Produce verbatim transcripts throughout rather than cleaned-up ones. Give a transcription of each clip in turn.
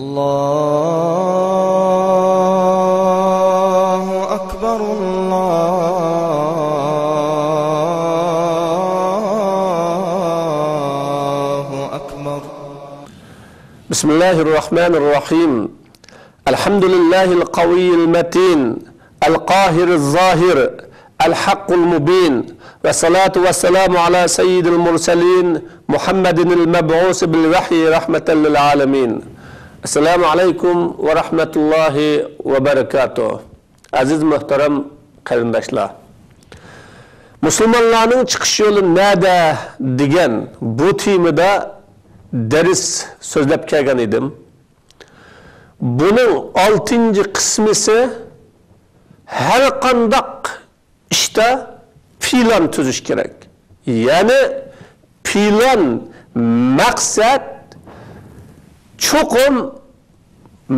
الله أكبر، الله أكبر. بسم الله الرحمن الرحيم. الحمد لله القوي المتين، القاهر الظاهر، الحق المبين، والصلاة والسلام على سيد المرسلين محمد المبعوث بالوحي رحمة للعالمين. السلام عليكم ورحمة الله وبركاته. ئەزىز مۆھتەرەم قېرىنداشلار، مۇسۇلمانلارنىڭ چىقىش يولى نەدە دېگەن بۇ تېمىدا دەرس سۆزلەپ كەلگەن ئىدىم. بۇنىڭ ئالتىنچى قىسمىسى، ھەر قانداق ئىشتا پىلان تۈزۈش كېرەك. يەنى پىلان، مەقسەت چوقۇم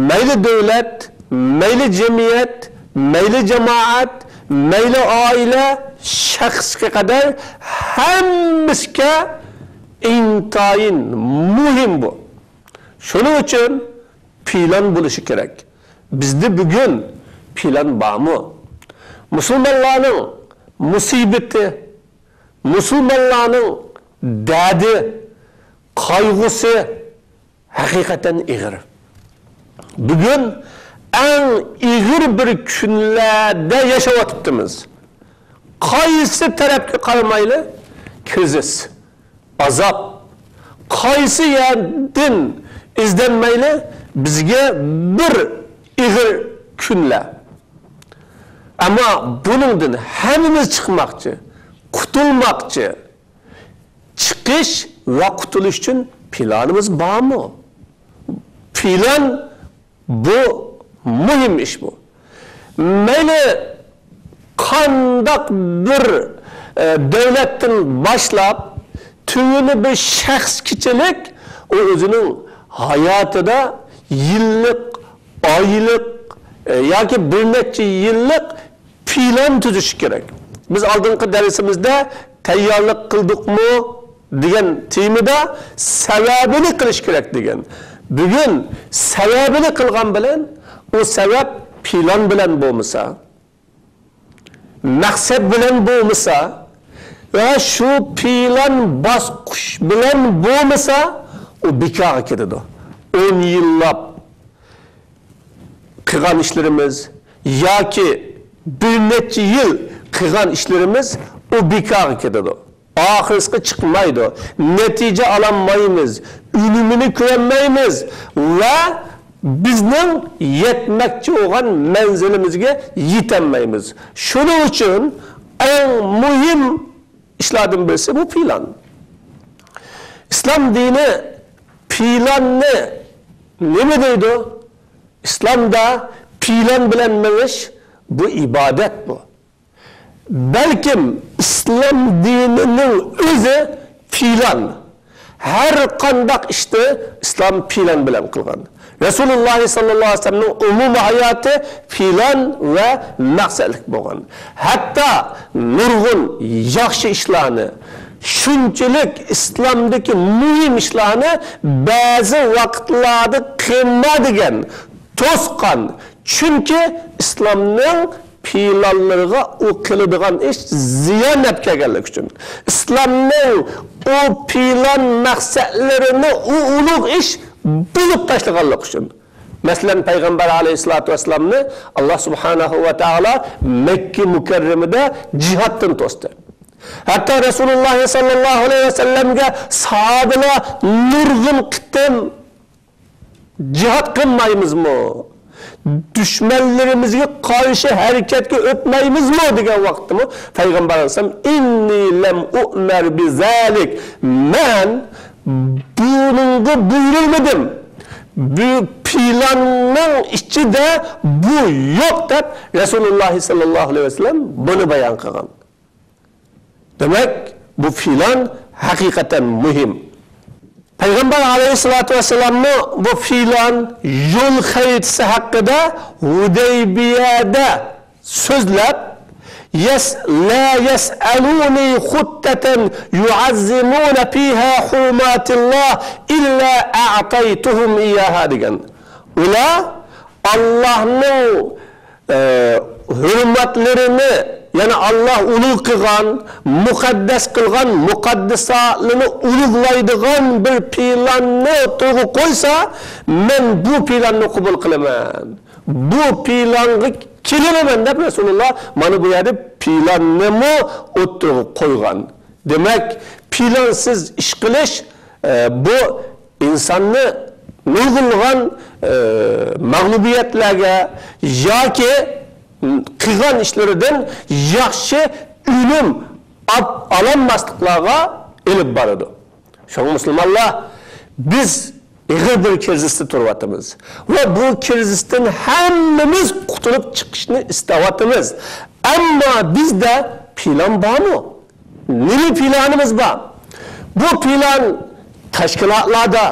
مەيلى دۆلەت، مەيلى جەمئىيەت، مەيلى جامائەت، مەيلى ئائىلە، شەخسكە قەدەر ھەممىسىگە ئىنتايىن مۇھىم بۇ. شۇنىڭ ئۈچۈن پىلان بولۇشى كېرەك. بىزدە بۈگۈن پىلان بارمۇ؟ مۇسۇلمانلارنىڭ مۇسىبىتى، مۇسۇلمانلارنىڭ دەردى، قايغۇسى ھەقىقەتەن ئېغىر. بۈگۈن ئەڭ ئېغىر بىر كۈنلەردە ياشاۋاتىپتىمىز. قايسى تەرەپكە قارىمايلى، كىرىزىس، ئازاب، قايسى يەردىن ئىزدەنمەيلى، بىزگە بىر ئېغىر كۈنلەر. ئەمما بۇنىڭدىن ھەممىمىز چىقماقچى، قۇتۇلماقچى. چىقىش ۋە قۇتۇلۇش ئۈچۈن پىلانىمىز بارمۇ؟ پىلان، بۇ مۇھىم ئىش بۇ. مەيلى قانداق بىر، ئە، دۆلەتتىن باشلاپ، تۆۋىنى بىر شەخسكىچىلىك، ئۇ ئۆزىنىڭ ھاياتىدا يىللىق، ئايلىق، ئە، ياكى بىر نەچچە يىللىق پىلان تۈزۈش كېرەك. بىز ئالدىنقى دەرسىمىزدە تەييارلىق قىلدۇقمۇ دېگەن تېمىدا سەۋەبىنى قىلىش كېرەك دېگەن. بۈگۈن سەۋەبىنى قىلغان بىلەن، ئۇ سەۋەب پىلان بىلەن بولمىسا، مەقسەت بىلەن بولمىسا ۋە شۇ پىلان باسقۇچ بىلەن بولمىسا، ئۇ بىكارغا كېتىدۇ. ئون يىللاپ قىلغان ئىشلىرىمىز ياكى بىر نەچچە يىل قىلغان ئىشلىرىمىز ئۇ بىكارغا كېتىدۇ. ئاخىرسىغا چىقمايدۇ. نەتىجە ئالالمايمىز. ئۈنۈمىنى كۆرەلمەيمىز ۋە بىزنىڭ يەتمەكچى بولغان مەنزىلىمىزگە يېتەلمەيمىز. شۇنىڭ ئۈچۈن ئەڭ مۇھىم ئىشلاردىن بىرسى بۇ پىلان. ئىسلام دىنى پىلاننى نېمە دەيدۇ؟ ئىسلامدا پىلان بىلەن مېڭىش، بۇ ئىبادەت بۇ. بەلكىم ئىسلام دىنىنىڭ ئۆزى پىلان. ھەر قانداق ئىشنى ئىسلام پىلان بىلەن قىلغان. رەسۇلۇللاھ سەللەللاھۇ ئەلەيھى ۋەسەللەمنىڭ ئومۇمىي ھاياتى پىلان ۋە مەقسەتلىك بولغان. ھەتتا نۇرغۇن ياخشى ئىشلارنى، شۇنچىلىك ئىسلامدىكى مۇھىم ئىشلارنى بەزى ۋاقىتلاردا قىلما دېگەن، توسقان. چۈنكى ئىسلامنىڭ پىلانلىرىغا ئۇ قىلىدىغان ئىش زىيان ئەپ كەلگەنلىكى ئۈچۈن، ئىسلامنىڭ ئۇ پىلان مەقسەتلىرىنى ئۇ ئۇلۇغ ئىش بۇزۇپ تاشلىغانلىقى ئۈچۈن. مەسىلەن، پەيغەمبەر ئەلەيھىسسالاتۇ ۋەسسالامنى ئاللاھ سۇبھانەھۇ ۋە تائالا مەككە مۇكەررەمىدە جىھادتىن توستى. ھەتتا رەسۇلۇللاھ سەللەللاھۇ ئەلەيھى ۋەسەللەمگە ساھابىلار نۇرغۇن قېتىم جىھاد قىلمايمىزمۇ؟ دۈشمەنلىرىمىزگە قارشى ھەرىكەتكە ئۆتمەيمىزمۇ دېگەن ۋاقىتتىمۇ پەيغەمبەر ئەلەيھىسسالام، «ئىننى لەم ئۇئمەر بىزالىك»، مەن بۇنىڭغا بۇيرۇلمىدىم، بۇ پىلاننىڭ ئىچىدە بۇ يوق دەپ رەسۇلۇللاھ سەللەللاھۇ ئەلەيھى ۋەسەللەم بۇنى بايان قىلغان. دېمەك، بۇ پىلان ھەقىقەتەن مۇھىم. پەيغەمبەر ئەلەيھىسسالاتۇ ۋەسسالاممۇ بۇ پىلان، يول خەرىتىسى ھەققىدە ھۇدەيبىيەدە سۆزلەپ، «يەس-، لا يەسئەلۇنى خۇتتەتەن يۇئەززىمۇنە فىھا حۇرۇماتىللاھ ئىللا ئەئتەيتۇھۇم ئىياھا» دېگەن. ئۇلار ئاللاھنىڭ، ئە، ھۆرمەتلىرىنى، يەنى ئاللاھ ئۇلۇغ قىلغان، مۇقەددەس قىلغان مۇقەددىساتلىرىنى ئۇلۇغلايدىغان بىر پىلاننى ئوتتۇرىغا قويسا، مەن بۇ پىلاننى قوبۇل قىلىمەن. بۇ پىلانغا كېلىمەن دەپ رەسۇلۇللاھ مانا بۇ يەردە پىلاننىمۇ ئوتتۇرىغا قويغان. دېمەك، پىلانسىز ئىش قىلىش، ئە، بۇ ئىنساننى نۇرغۇنلىغان، ئە، مەغلۇبىيەتلەرگە ياكى قىلغان ئىشلىرىدىن ياخشى ئۈنۈم ئاپ-، ئالالماسلىقلارغا ئېلىپ بارىدۇ. شۇڭا مۇسۇلمانلار، بىز ئېغىر بىر كىرىزىستا تۇرۇۋاتىمىز ۋە بۇ كىرىزىستىن ھەممىمىز قۇتۇلۇپ چىقىشنى ئىستەۋاتىمىز. ئەمما بىزدە پىلان بارمۇ؟ نېمە پىلانىمىز بار؟ بۇ پىلان تەشكىلاتلاردا،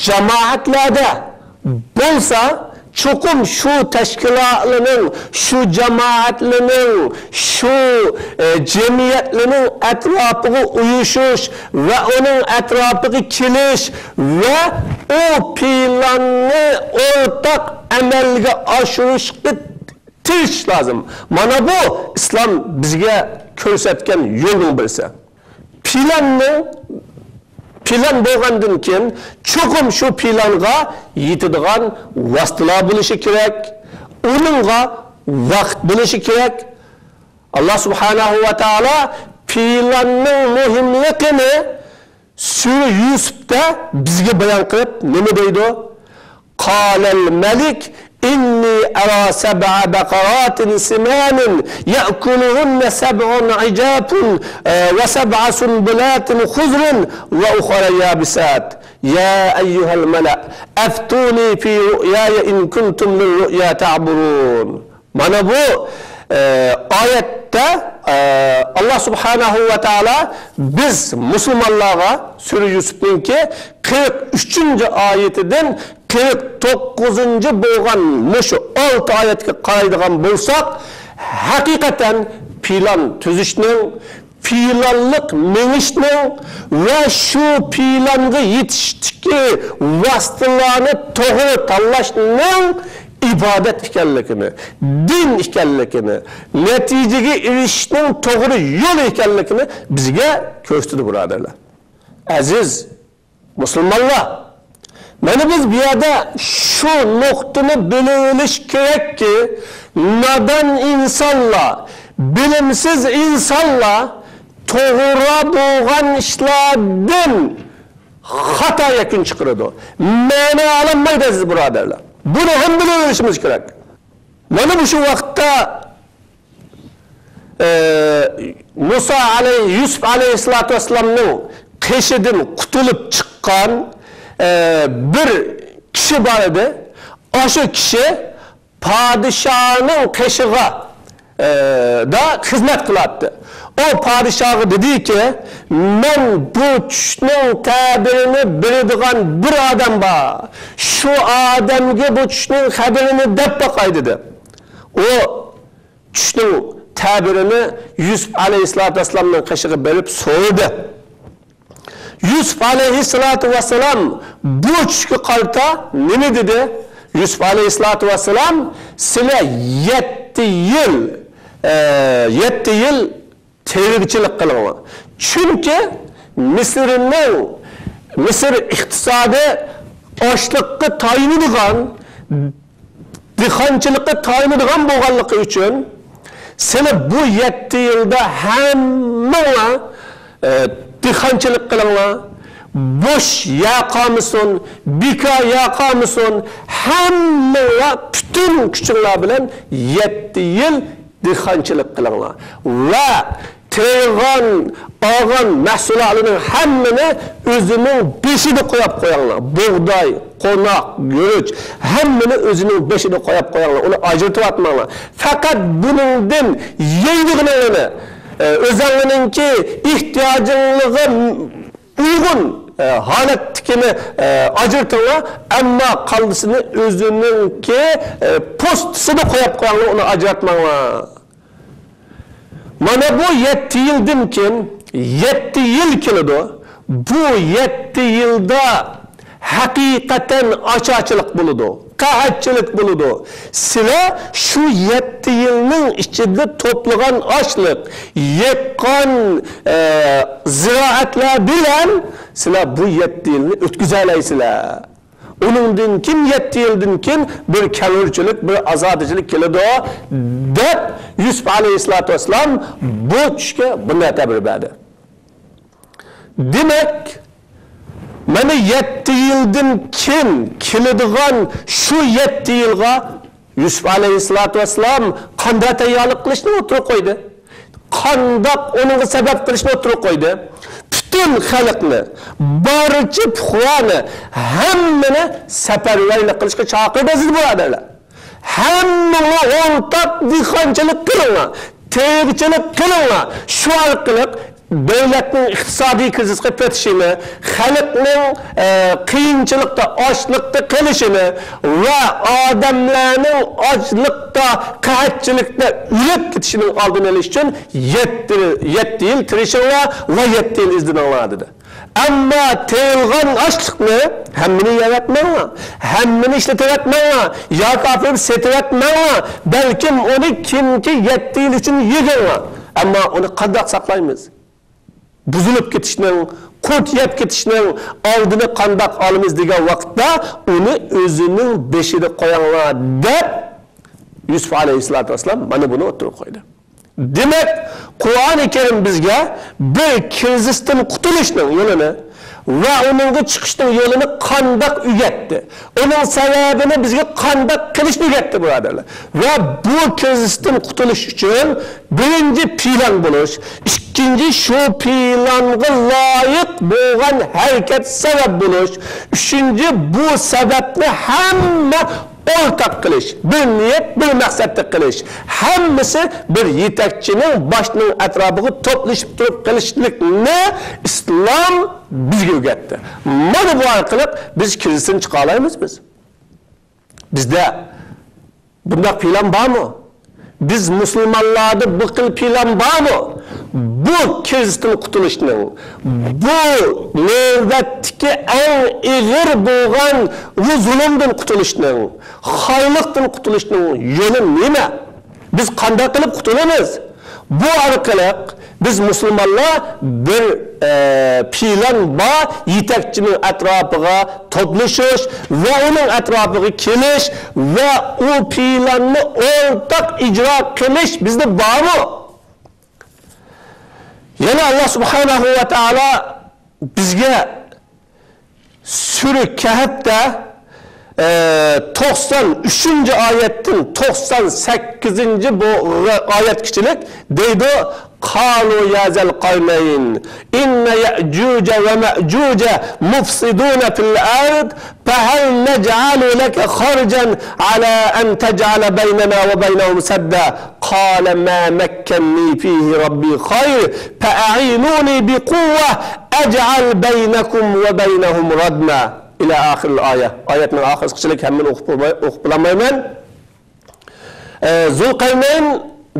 جامائەتلەردە بولسا، چوقۇم شۇ تەشكىلاتلارنىڭ، شۇ جامائەتلەرنىڭ، شۇ، ئە، جەمئىيەتلەرنىڭ ئەتراپىغا ئۇيۇشۇش ۋە ئۇنىڭ ئەتراپىغا كېلىش ۋە ئۇ پىلاننى ئورتاق ئەمەلگە ئاشۇرۇشقا تىرىشىش لازىم. مانا بۇ ئىسلام بىزگە كۆرسەتكەن يولنىڭ بىرسى. پىلاننىڭ، پىلان بولغاندىن كېيىن، چوقۇم شۇ پىلانغا يېتىدىغان ۋاسىتىلەر بولۇشى كېرەك، ئۇنىڭغا ۋاقىت بولۇشى كېرەك. ئاللا سۇبھانەھۇ ۋە تائالا پىلاننىڭ مۇھىملىقىنى سۈرە يۈسۈپتە بىزگە بايان قىلىپ نېمە دەيدۇ؟ قال الملك إني أرى سبع بقرات سمان يأكلهن سبع عجاف، آه، وسبع سنبلات خضر وأخر يابسات. يا أيها الملأ أفتوني في رؤياي إن كنتم للرؤيا تعبرون. مانا بۇ، ئە، ئايەتتە، ئە، ئاللا سۇبھانەھۇ ۋە تائالا بىز مۇسۇلمانلارغا سۈرە يۈسۈپنىڭكى قىرىق ئۈچىنچى ئايىتىدىن قىرىق توققۇزىنچى بولغان مۇشۇ ئالتە ئايەتكە قارايدىغان بولساق، ھەقىقەتەن پىلان تۈزۈشنىڭ، پىلانلىق مېڭىشنىڭ ۋە شۇ پىلانغا يېتىشتىكى ۋاسىتىلەرنى توغرا تاللاشنىڭ ئىبادەت ئىكەنلىكىنى، دىن ئىكەنلىكىنى، نەتىجىگە ئېرىشىشنىڭ توغرا يول ئىكەنلىكىنى بىزگە كۆرسىتىدۇ، بۇرادەرلەر. ئەزىز مۇسۇلمانلار، مانا بىز بۇ يەردە شۇ نۇقتىنى بىلىۋېلىش كېرەككى، نادان ئىنسانلار، بىلىمسىز ئىنسانلار توغرا بولغان ئىشلاردىن خاتا يەكۈن چىقىرىدۇ. مەنە ئالالمايدۇ، ئەزىز بۇرادەرلەر. بۇنى ھەم بىلىۋېلىشىمىز كېرەك. مانا مۇشۇ ۋاقىتتا ئە، مۇسا ئەلەي-، يۈسۈپ ئەلەيھىسسالاتۇ ۋەسسالامنىڭ قېشىدىن قۇتۇلۇپ چىققان، ئە، بىر كىشى بار ئىدى. ئاشۇ كىشى پادىشاھنىڭ قېشىغا، ئە، دا خىزمەت قىلاتتى. ئۇ پادىشاھقا دېدىكى، مەن بۇ چۈشنىڭ تەبىرىنى بىلىدىغان بىر ئادەم بار. شۇ ئادەمگە بۇ چۈشنىڭ خەۋىرىنى دەپ باقاي، دېدى. ئۇ چۈشنىڭ تەبىرىنى يۈسۈپ ئەلەيھىسسالاتۇ ۋەسسالامنىڭ قېشىغا بېرىپ سورىدى. يۈسۈپ ئەلەيھىسسالاتۇ ۋەسسالام بۇ چۈشكە قارىتا نېمە دېدى؟ يۈسۈپ ئەلەيھىسسالاتۇ ۋەسسالام، سىلەر يەتتە يىل، ئە، يەتتە يىل تېرىقچىلىق قىلىڭلار. چۈنكى مىسىرنىڭ، مىسىر ئىقتىسادى ئاشلىققا تايىنىدىغان، دېھقانچىلىققا تايىنىدىغان بولغانلىقى ئۈچۈن، سىلەر بۇ يەتتە يىلدا ھەممىڭلار، ئە، دېھقانچىلىق قىلىڭلار. بوش يەر قالمىسۇن، بىكار يەر قالمىسۇن، ھەممىڭلار پۈتۈن كۈچۈڭلار بىلەن يەتتە يىل دېھقانچىلىق قىلىڭلار ۋە تېرىغان، ئالغان مەھسۇلاتلىرىنىڭ ھەممىنى ئۆزىنىڭ بېشىدا قوياپ قويۇڭلار. بۇغداي، قوناق، گۈرۈچ، ھەممىنى ئۆزىنىڭ بېشىدا قوياپ قويۇڭلار. ئۇنى ئاجرىتىۋاتماڭلار. پەقەت بۇنىڭدىن يەيدىغىنىڭلارنى، ئە، ئۆزۈڭلارنىڭكى ئېھتىياجىڭلارغا ئۇيغۇن، ئە، ھالەتتىكىنى، ئە، ئاجرىتىڭلار، ئەمما قالدىسىنى ئۆزىنىڭكى، ئە، پوستىسىدا قويۇپ قويۇڭلار، ئۇنى ئاجراتماڭلار. مانا بۇ يەتتە يىلدىن كېيىن يەتتە يىل كېلىدۇ. بۇ يەتتە يىلدا ھەقىقەتەن ئاچارچىلىق بولىدۇ، قەھەتچىلىك بولىدۇ. سىلەر شۇ يەتتە يىلنىڭ ئىچىدە توپلىغان ئاشلىق، يىغقان، ئە، زىرائەتلەر بىلەن سىلەر بۇ يەتتە يىلنى ئۆتكۈزەلەيسىلەر. ئۇنىڭدىن كېيىن، يەتتە يىلدىن كېيىن بىر كەلگۈسىچىلىك، بىر ئازادىچىلىك كېلىدۇ، دەپ يۈسۈپ ئەلەيھىسسالاتۇ ۋەسسالام بۇ چۈشكە بۇنداق تەبىر بەردى. دېمەك، مانا يەتتە يىلدىن كېيىن كېلىدىغان شۇ يەتتە يىلغا يۈسۈپ ئەلەيھىسسالاتۇ ۋەسسالام قانداق تەييارلىق قىلىشنى ئوتتۇرىغا قويدى؟ قانداق ئۇنىڭغا سەۋەب قىلىشنى ئوتتۇرىغا قويدى؟ پۈتۈن خەلقنى، بارچە پۇقرانى، ھەممىنى سەپەرۋەرلىك قىلىشقا چاقىردى، ئەزىز بۇرادەرلەر. ھەممىڭلار ئورتاق دېھقانچىلىق قىلىڭلار، تېرىقچىلىق قىلىڭلار. شۇ ئارقىلىق دۆلەتنىڭ ئىقتىسادىي كىرىزىسقا پېتىشىنى، خەلقنىڭ، ئە، قىيىنچىلىقتا، ئاچلىقتا قېلىشىنى ۋە ئادەملەرنىڭ ئاچلىقتا، قەھەتچىلىكتە ئۆلۈپ كېتىشىنىڭ ئالدىنى ئېلىش ئۈچۈن يەتتە، يەتتە يىل تىرىشىڭلار ۋە يەتتە يىل ئىزدىنىڭلار، دېدى. ئەمما تېرىلغان ئاشلىقنى ھەممىنى يەۋەتمەڭلار، ھەممىنى ئىشلىتىۋەتمەڭلار، ياكى ئاپىرىپ سېتىۋەتمەڭلار، بەلكىم ئۇنى كېيىنكى يەتتە يىل ئۈچۈن يىغىڭلار. ئەمما ئۇنى قانداق ساقلايمىز؟ بۇزۇلۇپ كېتىشنىڭ، قۇرت يەپ كېتىشنىڭ ئالدىنى قانداق ئالىمىز دېگەن ۋاقىتتا، ئۇنى ئۆزىنىڭ بېشىدا قويۇڭلار، دەپ يۈسۈپ ئەلەيھىسسالاتۇ ۋەسسالام مانا بۇنى ئوتتۇرىغا قويدى. دېمەك، قۇرئانى كەرىم بىزگە بىر كىرىزىستىن قۇتۇلۇشنىڭ يولىنى ۋە ئۇنىڭغا چىقىشنىڭ يولىنى قانداق ئۆگەتتى؟ ئۇنىڭ سەۋەبىنى بىزگە قانداق قىلىشنى ئۆگەتتى، بۇرادەرلەر. ۋە بۇ كىرىزىستىن قۇتۇلۇش ئۈچۈن بىرىنچى پىلان بولۇش، ئىككىنچى شۇ پىلانغا لايىق بولغان ھەرىكەت سەۋەب بولۇش، ئۈچىنچى بۇ سەۋەبنى ھەممە ئورتاق قىلىش، بىر نىيەت، بىر مەقسەتتە قىلىش، ھەممىسى بىر يېتەكچىنىڭ باشىنىڭ ئەتراپىغا توپلىشىپ تۇرۇپ قىلىشلىقنى ئىسلام بىزگە ئۆگەتتى. مانا بۇ ئارقىلىق بىز كىرىزىستىن چىقالايمىز بىز. بىزدە بۇنداق پىلان بارمۇ؟ بىز مۇسۇلمانلاردا بۇ خىل پىلان بارمۇ؟ بۇ كىرىزىستىن قۇتۇلۇشنىڭ، بۇ نۆۋەتتىكى ئەڭ ئېغىر بولغان بۇ زۇلۇمدىن قۇتۇلۇشنىڭ، خارلىقتىن قۇتۇلۇشنىڭ يولى نېمە؟ بىز قانداق قىلىپ قۇتۇلىمىز؟ بۇ ئارقىلىق بىز مۇسۇلمانلار بىر، ئە، پىلان بار، يېتەكچىنىڭ ئەتراپىغا توپلىشىش ۋە ئۇنىڭ ئەتراپىغا كېلىش ۋە ئۇ پىلاننى ئورتاق ئىجرا قىلىش بىزدە بارمۇ؟ يەنە ئاللا سۇبھانەھۇ ۋە تائالا بىزگە سۈرە كەھپتە، ئە، توقسان ئۈچىنچى ئايەتتىن توقسان سەككىزىنچى بۇ ئايەتكىچىلىك دەيدۇ: قالوا يا ذا القرنين إن يأجوج ومأجوج مفسدون في الأرض فهل نجعل لك خرجا على أن تجعل بيننا وبينهم سدا قال ما مكني فيه ربي خير فأعينوني بقوة أجعل بينكم وبينهم ردما. إلى آخر الآية. ئايەتنىڭ ئاخىرىسىغىچىلىك ھەممىنى ئوقۇپ بولماي-، ئوقۇپ بولالمايمەن. ئە، زۇلقەرنەين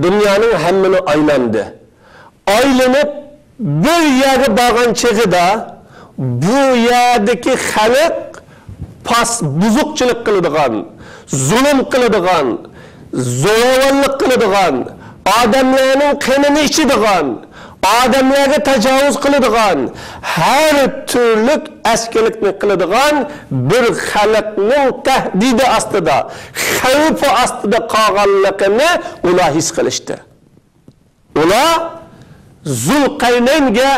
دۇنيانىڭ ھەممىنى ئايلاندى. ئايلىنىپ بىر يەرگە بارغان چېغىدا بۇ يەردىكى خەلق پاس-، بۇزۇقچىلىق قىلىدىغان، زۇلۇم قىلىدىغان، زوراۋانلىق قىلىدىغان، ئادەملەرنىڭ قېنىنى ئىچىدىغان، ئادەملەرگە تاجاۋۇز قىلىدىغان، ھەر تۈرلۈك ئەسكىلىكنى قىلىدىغان بىر خەلقنىڭ تەھدىتى ئاستىدا، خەۋپى ئاستىدا قالغانلىقىنى ئۇلار ھېس قىلىشتى. ئۇلار زۇلقەرنەينگە: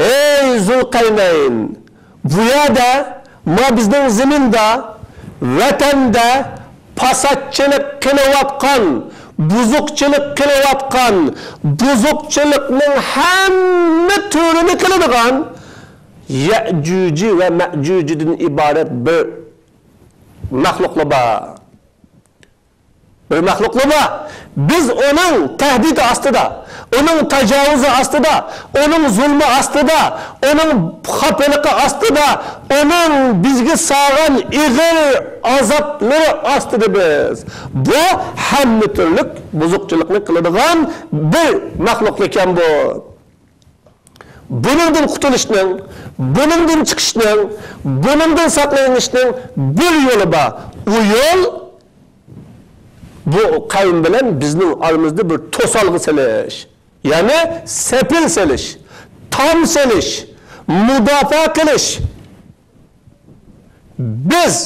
«ئەي زۇلقەرنەين، بۇ يەردە، ما بىزنىڭ زېمىندا، ۋەتەندە پاساتچىلىق قىلىۋاتقان، بۇزۇقچىلىق قىلىۋاتقان، بۇزۇقچىلىقنىڭ ھەممە تۈرىنى قىلىدىغان يەئجۇجى ۋە مەئجۇجىدىن ئىبارەت بىر مەخلۇقلا بار. بىر مەخلۇقلا بار. بىز ئۇنىڭ تەھدىتى ئاستىدا، ئۇنىڭ تاجاۋۇزى ئاستىدا، ئۇنىڭ زۇلمى ئاستىدا، ئۇنىڭ خاپىلىقى ئاستىدا، ئۇنىڭ بىزگە سالغان ئېغىر ئازابلىرى ئاستىدا بىز. بۇ ھەممە تۈرلۈك بۇزۇقچىلىقنى قىلىدىغان بىر مەخلۇقلىكەن بۇ.» بۇنىڭدىن قۇتۇلۇشنىڭ، بۇنىڭدىن چىقىشنىڭ، بۇنىڭدىن ساقلىنىشنىڭ بىر يولى بار. ئۇ يول، بۇ قەۋم بىلەن بىزنىڭ ئارىمىزدا بىر توسالغۇ سېلىش. يەنى سېپىل سېلىش، تام سېلىش، مۇداپىئە قىلىش. بىز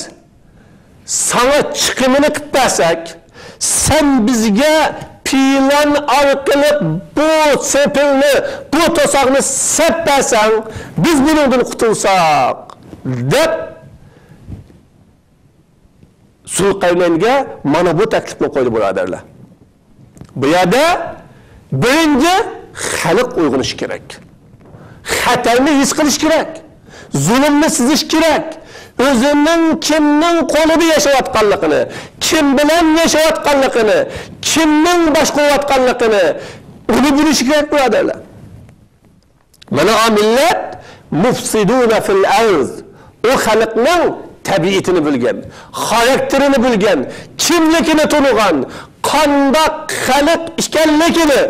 ساڭا چىقىمىنى قىلىپ بەرسەك، سەن بىزگە پىلان ئارقىلىق بۇ سېپىلنى، بۇ توساقنى سەپ بەرسەڭ، بىز بۇنىڭدىن قۇتۇلساق، دەپ زۇلقەرنەينگە مانا بۇ تەكلىپنى قويدى، بۇرادەرلەر. بۇ يەردە بىرىنچى خەلق ئويغىنىشى كېرەك. خەتەرنى ھېس قىلىش كېرەك. زۇلۇمنى سېزىش كېرەك. ئۆزىنىڭ كىمنىڭ قولىدا ياشاۋاتقانلىقىنى، كىم بىلەن ياشاۋاتقانلىقىنى، كىمنىڭ باشقۇرۇۋاتقانلىقىنى ئۇنى بىلىشى كېرەك، بۇرادەرلەر. مانا ئا مىللەت مۇفسىدۇنە فىل ئەرز. ئۇ خەلقنىڭ تەبىئىتىنى بىلگەن، خاراكتېرىنى بىلگەن، كىملىكىنى تونۇغان، قانداق خەلق ئىكەنلىكىنى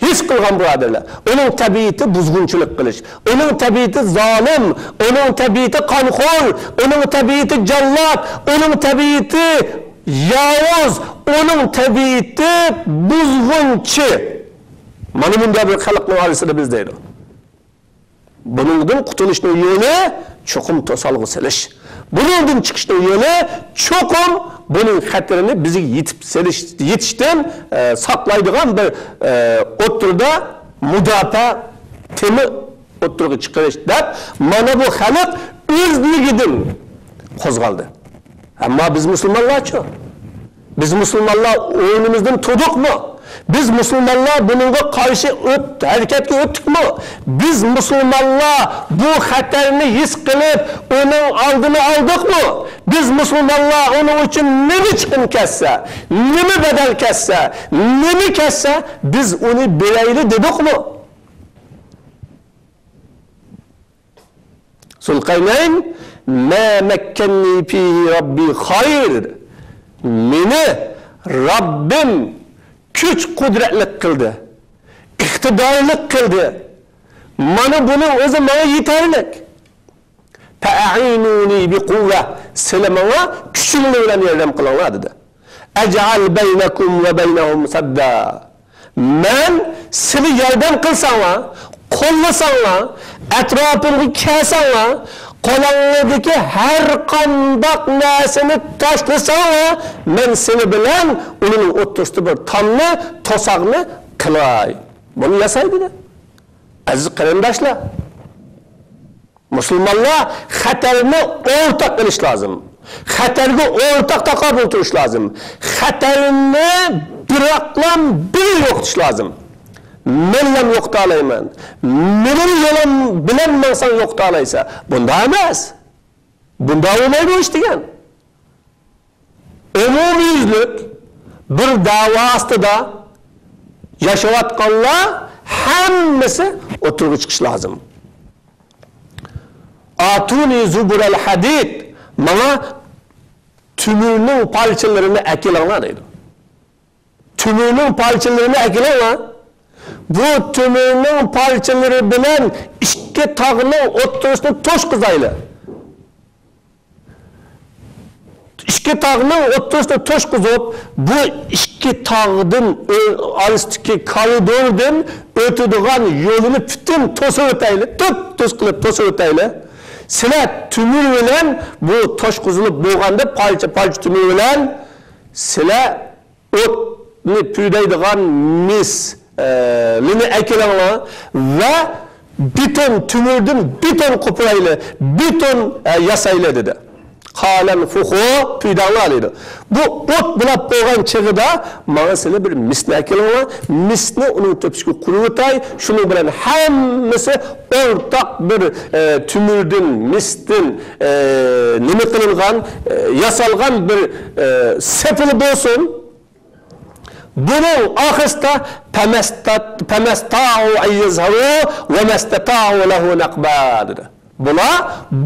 ھېس قىلغان، بۇرادەرلەر. ئۇنىڭ تەبىئىتى بۇزغۇنچىلىق قىلىش، ئۇنىڭ تەبىئىتى زالىم، ئۇنىڭ تەبىئىتى قانخور، ئۇنىڭ تەبىئىتى جاللات، ئۇنىڭ تەبىئىتى ياۋۇز، ئۇنىڭ تەبىئىتى بۇزغۇنچى. مانا بۇنداق بىر خەلقنىڭ ئارىسىدا بىز دەيدۇ. بۇنىڭدىن قۇتۇلۇشنىڭ يولى چوقۇم توسالغۇ سېلىش. بۇنىڭدىن چىقىشنىڭ يولى چوقۇم بۇنىڭ خەتىرىنى بىزگە يېتىپ سېلىش، يېتىشتىن، ئە، ساقلايدىغان بىر، ئە، ئوتتۇرىدا مۇداپىئە تېمى ئوتتۇرىغا چىقىرىش دەپ، مانا بۇ خەلق ئۆزلۈكىدىن قوزغالدى. ئەمما بىز مۇسۇلمانلارچۇ؟ بىز مۇسۇلمانلار ئورنىمىزدىن تۇردۇقمۇ؟ بىز مۇسۇلمانلار بۇنىڭغا قارشى ئۆت-، ھەرىكەتكە ئۆتتۇقمۇ؟ بىز مۇسۇلمانلار بۇ خەتەرنى ھېس قىلىپ، ئۇنىڭ ئالدىنى ئالدۇقمۇ؟ بىز مۇسۇلمانلار ئۇنىڭ ئۈچۈن نېمە چىقىم كەتسە، نېمە بەدەل كەتسە، نېمە كەتسە، بىز ئۇنى بېرەيلى دېدۇقمۇ؟ زۇلقەرنەين، «ما مەككەننى فىھى رەببى خەير.» مېنى رەببىم كۈچ-قۇدرەتلىك قىلدى، ئىقتىدارلىق قىلدى. مانا بۇنىڭ ئۆزى ماڭا يېتەرلىك. «فەئەئىنۇنى بىقۇۋۋە.» سىلى ماڭا كۈچۈڭلار بىلەن ياردەم قىلىڭلار، دېدى. «ئەجئەل بەينەكۇم ۋە بەينەھۇم سەددا.» مەن سىلى ياردەم قىلساڭلار، قوللىساڭلار، ئەتراپىمغا كەلسەڭلار، قولۇڭلاردىكى ھەر قانداق نەرسىنى تاشلىساڭلار، مەن سىلى بىلەن ئۇنىڭ ئوتتۇرىسىدا بىر تامنى، توساقنى قىلاي. بۇنى ياساي، دېدى. ئەزىز قېرىنداشلار، مۇسۇلمانلار خەتەرنى ئورتاق ئېلىش لازىم. خەتەرگە ئورتاق تاقابىل تۇرۇش لازىم. خەتەرنى بىراقلا بىر يوقىتىش لازىم. مەنلەم يوقىتالايمەن. مېنىڭ يولۇم بىلەن ماڭساڭ يوقىتالايسەن. بۇنداق ئەمەس. بۇنداق بولمايدۇ ئىش دېگەن. ئومۇميۈزلۈك بىر دەۋا ئاستىدا ياشاۋاتقانلار ھەممىسى ئوتتۇرىغا چىقىشى لازىم. «ئاتۇنى زۇبۇرەل ھەدىد»، ماڭا تۆمۈرنىڭ پارچىلىرىنى ئەكېلىڭلار دەيدۇ. تۆمۈرنىڭ پارچىلىرىنى ئەكېلىڭلار. بۇ تۆمۈرنىڭ پارچىلىرى بىلەن ئىككى تاغنىڭ ئوتتۇرىسىنى توشقۇزايلى. ئىككى تاغنىڭ ئوتتۇرىسىنى توشقۇزۇپ، بۇ ئىككى تاغدىن ئۆ-، ئارىسىدىكى كارىدوردىن ئۆتىدىغان يولىنى پۈتۈن توسۇۋېتەيلى، تۈپتۈز قىلىپ توسۇۋېتەيلى. سىلەر تۆمۈر بىلەن بۇ توشقۇزۇلۇپ بولغاندا، پارچە-پارچە تۆمۈر بىلەن سىلەر ئوتنى پۈۋدەيدىغان مىس، ئە، لىنى ئەكېلىڭلار ۋە بېتون، تۆمۈردىن بېتون قوپۇرايلى، بېتون، ئە، ياسايلى، دېدى. قالەنفۇخۇ، پۈۋدەڭلار، دېدى. بۇ ئوت بىلاپ بولغان چېغىدا ماڭا سىلى بىر مىسنى ئەكېلىڭلار، مىسنى ئۇنىڭ تۆپىسىگە قۇرۇۋېتەي، شۇنىڭ بىلەن ھەممىسى ئورتاق بىر، ئە، تۆمۈردىن، مىستىن، ئە، نېمە قىلىنغان، ئە، ياسالغان بىر، ئە، سېپىل بولسۇن. بۇنىڭ ئاخىرىسىدا «فەمەستا-، فەمەستاغۇ ئەن يەزھەرۇ ۋە مەستەتاغۇ لەھۇ نەقبا» دېدى. بۇلار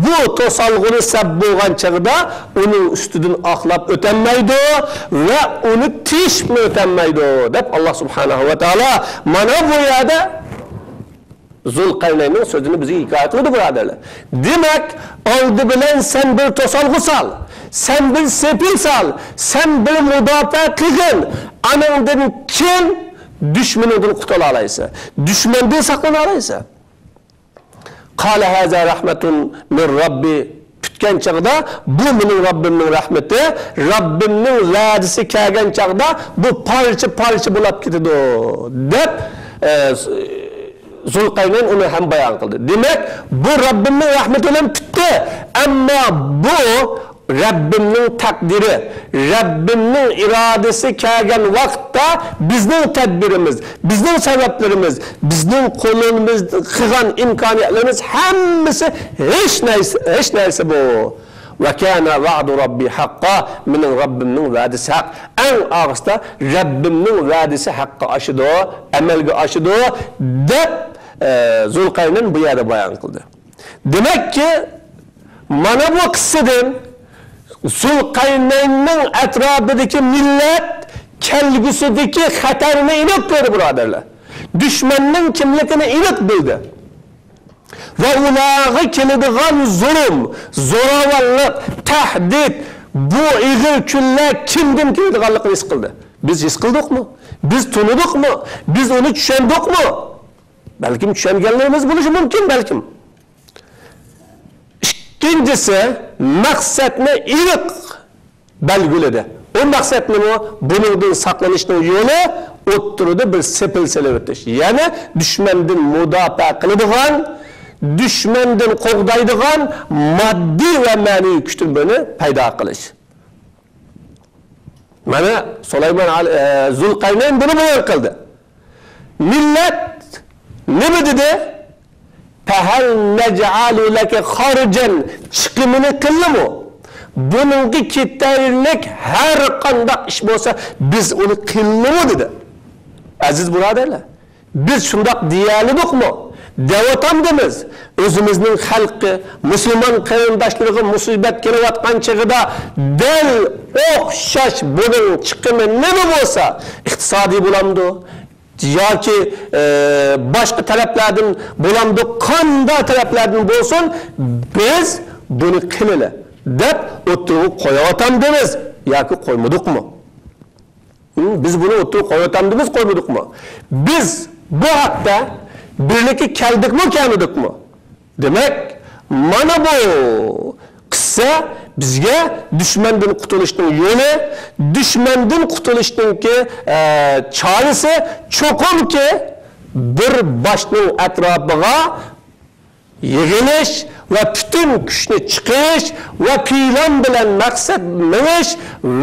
بۇ توسالغۇنى سەپ بولغان چېغىدا ئۇنىڭ ئۈستىدىن ئاقلاپ ئۆتەلمەيدۇ ۋە ئۇنى تېشىپمۇ ئۆتەلمەيدۇ، دەپ ئاللا سۇبھانەھۇ ۋە تائالا مانا بۇ يەردە زۇلقەرنەيننىڭ سۆزىنى بىزگە ھېكايە قىلىدۇ، بۇرادەرلەر. دېمەك، ئالدى بىلەن سەن بىر توسالغۇ سال، سەن بىر سېپىل سال، سەن بىر مۇداپىئە قىلغىن. ئانىڭدىن كېيىن دۈشمىنىڭدىن قۇتۇلالايسەن، دۈشمەندىن ساقلىنالايسەن. قال هذا رحمة من ربي. پۈتكەن چاغدا بۇ مېنىڭ رەببىمنىڭ رەھمىتى، رەببىمنىڭ ۋەدىسى كەلگەن چاغدا بۇ پارچە-پارچە بولاپ كېتىدۇ، دەپ، ئە، زۇلقەرنەين ئۇنى ھەم بايان قىلدى. دېمەك، بۇ رەببىمنىڭ رەھمىتى بىلەن پۈتتى. ئەمما بۇ رەببىمنىڭ تەقدىرى، رەببىمنىڭ ئىرادىسى كەلگەن ۋاقىتتا بىزنىڭ تەدبىرىمىز، بىزنىڭ سەۋەبلىرىمىز، بىزنىڭ قولىمىز قىلغان ئىمكانىيەتلىرىمىز ھەممىسى ھېچ نەرسە، ھېچ نەرسە بۇ. وكان وعد ربي حقا، مېنىڭ رەببىمنىڭ ۋەدىسى ھەق. ئەڭ ئاخىرىدا رەببىمنىڭ ۋەدىسى ھەققە ئاشىدۇ، ئەمەلگە ئاشىدۇ، دەپ، ئە، زۇلقەرنەين بۇ يەردە بايان قىلدى. دېمەككى، مانا بۇ قىسسىدىن زۇلقەرنەيننىڭ ئەتراپىدىكى مىللەت كەلگۈسىدىكى خەتەرنى ئېنىق كۆردى، بۇرادەرلەر. دۈشمەننىڭ كىملىكىنى ئېنىق بىلدى. ۋە ئۇلارغا كېلىدىغان زۇلۇم، زوراۋانلىق، تەھدىت، بۇ ئېغىر كۈنلەر كىمدىن كېلىدىغانلىقىنى ھېس قىلدى. بىز ھېس قىلدۇقمۇ؟ بىز تونۇدۇقمۇ؟ بىز ئۇنى چۈشەندۇقمۇ؟ بەلكىم چۈشەنگەنلىرىمىز بولۇشى مۇمكىن، بەلكىم. ئىككىنچىسى، مەقسەتنى ئېنىق بەلگىلىدى. ئۇ مەقسەت نېمە؟ بۇنىڭدىن ساقلىنىشنىڭ يولى ئوتتۇرىدا بىر سېپىل سېلىۋېتىش. يەنى دۈشمەندىن مۇداپىئە قىلىدىغان، دۈشمەندىن قوغدايدىغان ماددىي ۋە مەنىۋى كۈچنى بىرنى پەيدا قىلىش. مانا سۇلايمان ئەل-، ئە، زۇلقەرنەين بۇنى بايان قىلدى. مىللەت نېمە دېدى؟ فهل نجعل لك خرجا، چىقىمىنى قىلىمۇ؟ بۇنىڭغا كېتەرلىك ھەر قانداق ئىش بولسا، بىز ئۇنى قىلىمۇ دېدى. ئەزىز بۇرادەرلەر، بىز شۇنداق دېيەلىدۇقمۇ؟ دەۋاتامدىمىز؟ ئۆزىمىزنىڭ خەلقى، مۇسۇلمان قېرىنداشلىرىغا مۇسىبەت كېلىۋاتقان چېغىدا دەل ئوخشاش بۇنىڭ چىقىمى نېمە بولسا، ئىقتىسادىي بولامدۇ؟ ياكى، ئە، باشقا تەرەپلەردىن بولامدۇ، قانداق تەرەپلەردىن بولسۇن، بىز بۇنى قىلىلى دەپ ئوتتۇرىغا قويۇۋاتامدىمىز ياكى قويمىدۇقمۇ؟ ھىم، بىز بۇنى ئوتتۇرىغا قويۇۋاتامدىمىز، قويمىدۇقمۇ؟ بىز بۇ ھەقتە بىرلىككە كەلدۇقمۇ، كەلمىدۇقمۇ؟ دېمەك، مانا بۇ قىسسە بىزگە دۈشمەندىن قۇتۇلۇشنىڭ يولى، دۈشمەندىن قۇتۇلۇشنىڭكى، ئە، چارىسى چوقۇمكى بىر باشنىڭ ئەتراپىغا يىغىلىش ۋە پۈتۈن كۈچنى چىقىرىش ۋە پىلان بىلەن مەقسەت مېڭىش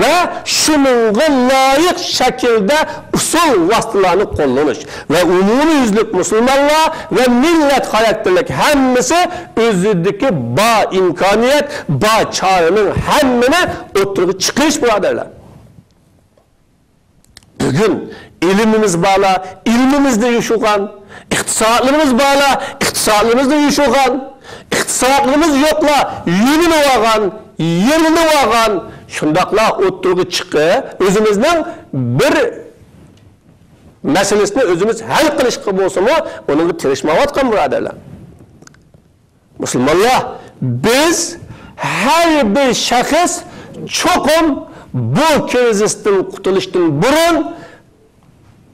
ۋە شۇنىڭغا لايىق شەكىلدە ئۇسۇل ۋاسىتىلەرنى قوللىنىش ۋە ئومۇميۈزلۈك مۇسۇلمانلار ۋە مىللەت خاراكتېرلىك ھەممىسى ئۆزىدىكى بار ئىمكانىيەت، بار چارىنىڭ ھەممىنى ئوتتۇرىغا چىقىرىش، بۇرادەرلەر. بۈگۈن ئىلمىمىز بارلار ئىلمىمىزنى يوشۇرغان، ئىقتىسادلىرىمىز بارلار ئىقتىسادلىرىمىزنى يوشۇرغان، ئىقتىسادلىرىمىز يوقلار يېنىلىۋالغان، يېرىلىۋالغان، شۇنداقلا ئوتتۇرىغا چىقىپ، ئۆزىمىزنىڭ بىر مەسىلىسىنى ئۆزىمىز ھەل قىلىشقا بولسىمۇ، ئۇنىڭغا تىرىشمايۋاتقان بۇرادەرلەر. مۇسۇلمانلار، بىز ھەر بىر شەخس چوقۇم بۇ كىرىزىستىن قۇتۇلۇشتىن بۇرۇن،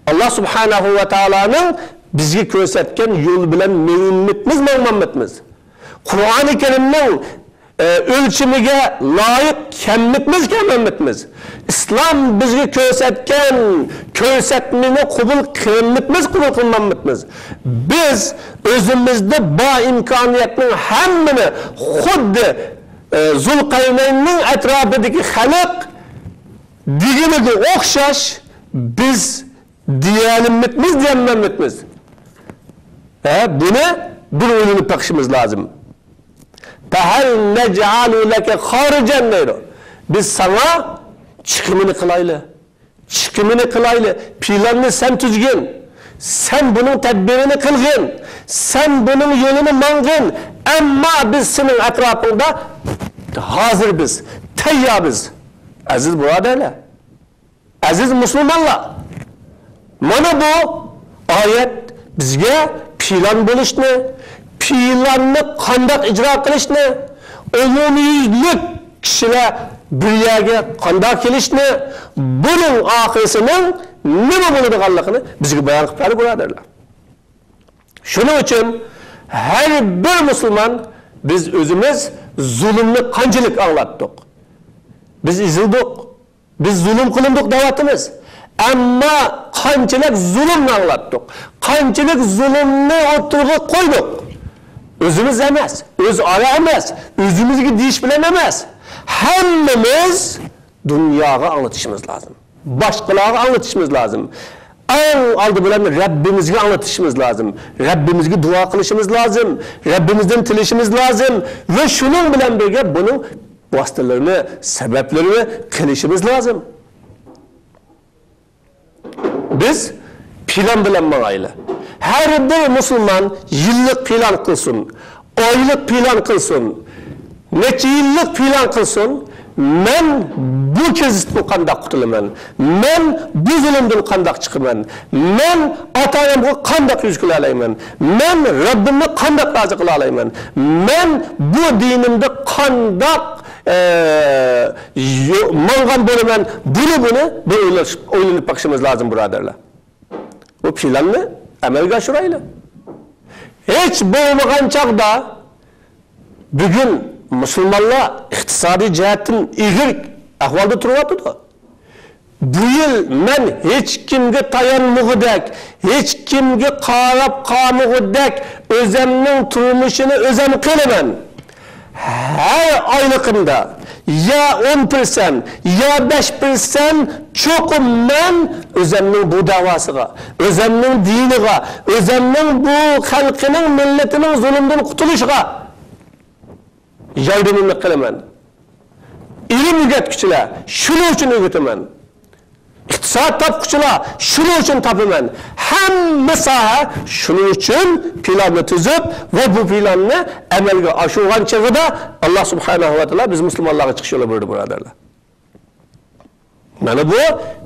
ئاللا سۇبھانەھۇ ۋە تائالانىڭ بىزگە كۆرسەتكەن يول بىلەن مېڭىمىتمىز، ماڭمامىتمىز؟ قۇرئانى كەرىمنىڭ، ئە، ئۆلچىمىگە لايىق كەممىتمىز، كەممەممىتمىز؟ ئىسلام بىزگە كۆرسەتكەن كۆرسەتمىنى قوبۇل قىلمىتمىز، قوبۇل قىلماممىتمىز؟ بىز ئۆزىمىزدە بار ئىمكانىيەتنىڭ ھەممىنى خۇددى، ئە، زۇلقەرنەيننىڭ ئەتراپىدىكى خەلق دېگىنىگە ئوخشاش بىز دېيەلمىتمىز، دېيەلمەممىتمىز؟ ھە، بۇنى بىر ئويلىنىپ بېقىشىمىز لازىم. فهل نجعل لك خرجا دەيدۇ. بىز ساڭا چىقىمىنى قىلايلى. چىقىمىنى قىلايلى. پىلاننى سەن تۈزگىن. سەن بۇنىڭ تەدبىرىنى قىلغىن. سەن بۇنىڭ يولىنى ماڭغىن. ئەمما بىز سېنىڭ ئەتراپىڭدا ھازىر بىز، تەيياربىز. ئەزىز بۇرادەرلەر، ئەزىز مۇسۇلمانلار، مانا بۇ ئايەت بىزگە پىلان بولۇشنى، پىلاننى قانداق ئىجرا قىلىشنى، ئومۇميۈزلۈك كىشىلەر بىر يەرگە قانداق كېلىشنى، بۇنىڭ ئاخىرىسىنىڭ نېمە بولىدىغانلىقىنى بىزگە بايان قىلىپ بەردى، بۇرادەرلەر. شۇنىڭ ئۈچۈن ھەر بىر مۇسۇلمان، بىز ئۆزىمىز زۇلۇمنى قانچىلىك ئاڭلاتتۇق؟ بىز ئېزىلدۇق، بىز زۇلۇم قىلىندۇق دەۋاتىمىز. ئەمما قانچىلىك زۇلۇمنى ئاڭلاتتۇق، قانچىلىك زۇلۇمنى ئوتتۇرىغا قويدۇق. ئۆزىمىز ئەمەس، ئۆزئارا ئەمەس، ئۆزىمىزگە دېيىش بىلەن ئەمەس. ھەممىمىز دۇنياغا ئاڭلىتىشىمىز لازىم. باشقىلارغا ئاڭلىتىشىمىز لازىم. ئەڭ ئالدى بىلەن رەببىمىزگە ئاڭلىتىشىمىز لازىم. رەببىمىزگە دۇئا قىلىشىمىز لازىم. رەببىمىزدىن تىلىشىمىز لازىم. ۋە شۇنىڭ بىلەن بىرگە بۇنىڭ ۋاسىتىلىرىنى، سەۋەبلىرىنى قىلىشىمىز لازىم. بىز پىلان بىلەن ماڭايلى. ھەر بىر مۇسۇلمان يىللىق پىلان قىلسۇن، ئايلىق پىلان قىلسۇن، نەچچە يىللىق پىلان قىلسۇن، مەن بۇ كىرىزىستىن قانداق قۇتۇلىمەن؟ مەن بۇ زۇلۇمدىن قانداق چىقىمەن؟ مەن ئاتا-ئانامغا قانداق يۈز كېلەلەيمەن؟ مەن رەببىمنى قانداق رازى قىلالايمەن؟ مەن بۇ دىنىمدا قانداق ئە، يو-، ماڭغان بولىمەن، بۇنى، بۇنى بىر ئويلاش-، ئويلىنىپ بېقىشىمىز لازىم، بۇرادەرلەر. بۇ پىلاننى ئەمەلگە ئاشۇرايلى. ھېچ بولمىغان چاغدا بۈگۈن مۇسۇلمانلار ئىقتىسادىي جەھەتتىن ئېغىر ئەھۋالدا تۇرۇۋاتىدۇ. بۇ يىل مەن ھېچكىمگە تايانمىغۇدەك، ھېچكىمگە قاراپ قالمىغۇدەك ئۆزەمنىڭ تۇرمۇشىنى ئۆزەم قىلىمەن. ھەر ئايلىقىمدا يا ئون پىرسەنت، يا بەش پىرسەنت چوقۇم مەن ئۆزەمنىڭ بۇ دەۋاسىغا، ئۆزەمنىڭ دىنىغا، ئۆزەمنىڭ بۇ خەلقىنىڭ، مىللىتىنىڭ زۇلۇمدىن قۇتۇلۇشىغا ياردىمىمنى قىلىمەن. ئىلىم ئۆگەتكۈچىلەر، شۇنىڭ ئۈچۈن ئۆگىتىمەن. ئىقتىساد تاپقۇچىلار، شۇنىڭ ئۈچۈن تاپىمەن. ھەممە ساھە شۇنىڭ ئۈچۈن پىلاننى تۈزۈپ ۋە بۇ پىلاننى ئەمەلگە ئاشۇرغان چېغىدا ئاللا سۇبھانەھۇ ۋە تائالا بىز مۇسۇلمانلارغا چىقىش يولى بېرىدۇ، بۇرادەرلەر. مانا بۇ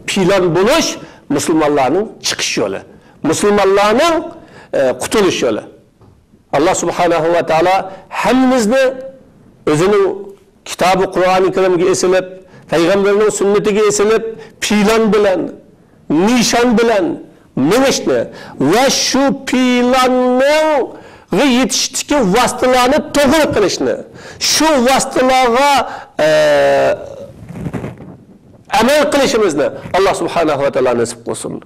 پىلان بولۇش مۇسۇلمانلارنىڭ چىقىش يولى، مۇسۇلمانلارنىڭ، ئە، قۇتۇلۇش يولى. ئاللا سۇبھانەھۇ ۋە تائالا ھەممىمىزنى ئۆزىنىڭ كىتابى قۇرئانى كەرىمگە ئېسىلىپ، پەيغەمبىرىنىڭ سۈننىتىگە ئېسىلىپ، پىلان بىلەن، نىشان بىلەن مېڭىشنى ۋە شۇ پىلاننىڭغا يېتىشتىكى ۋاسىتىلەرنى توغرا قىلىشنى، شۇ ۋاسىتىلەرگە، ئە، ئەمەل قىلىشىمىزنى ئاللا سۇبھانەھۇ ۋە تائالا نېسىپ قىلسۇن.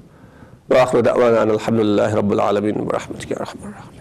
ۋە ئاخىرۇ دەئۋانا ئەنىل ھەمدۇلىللاھى رەببىل ئالەمىن. بىر رەھمەتىكە يا ئەرھەمەر راھىمىن.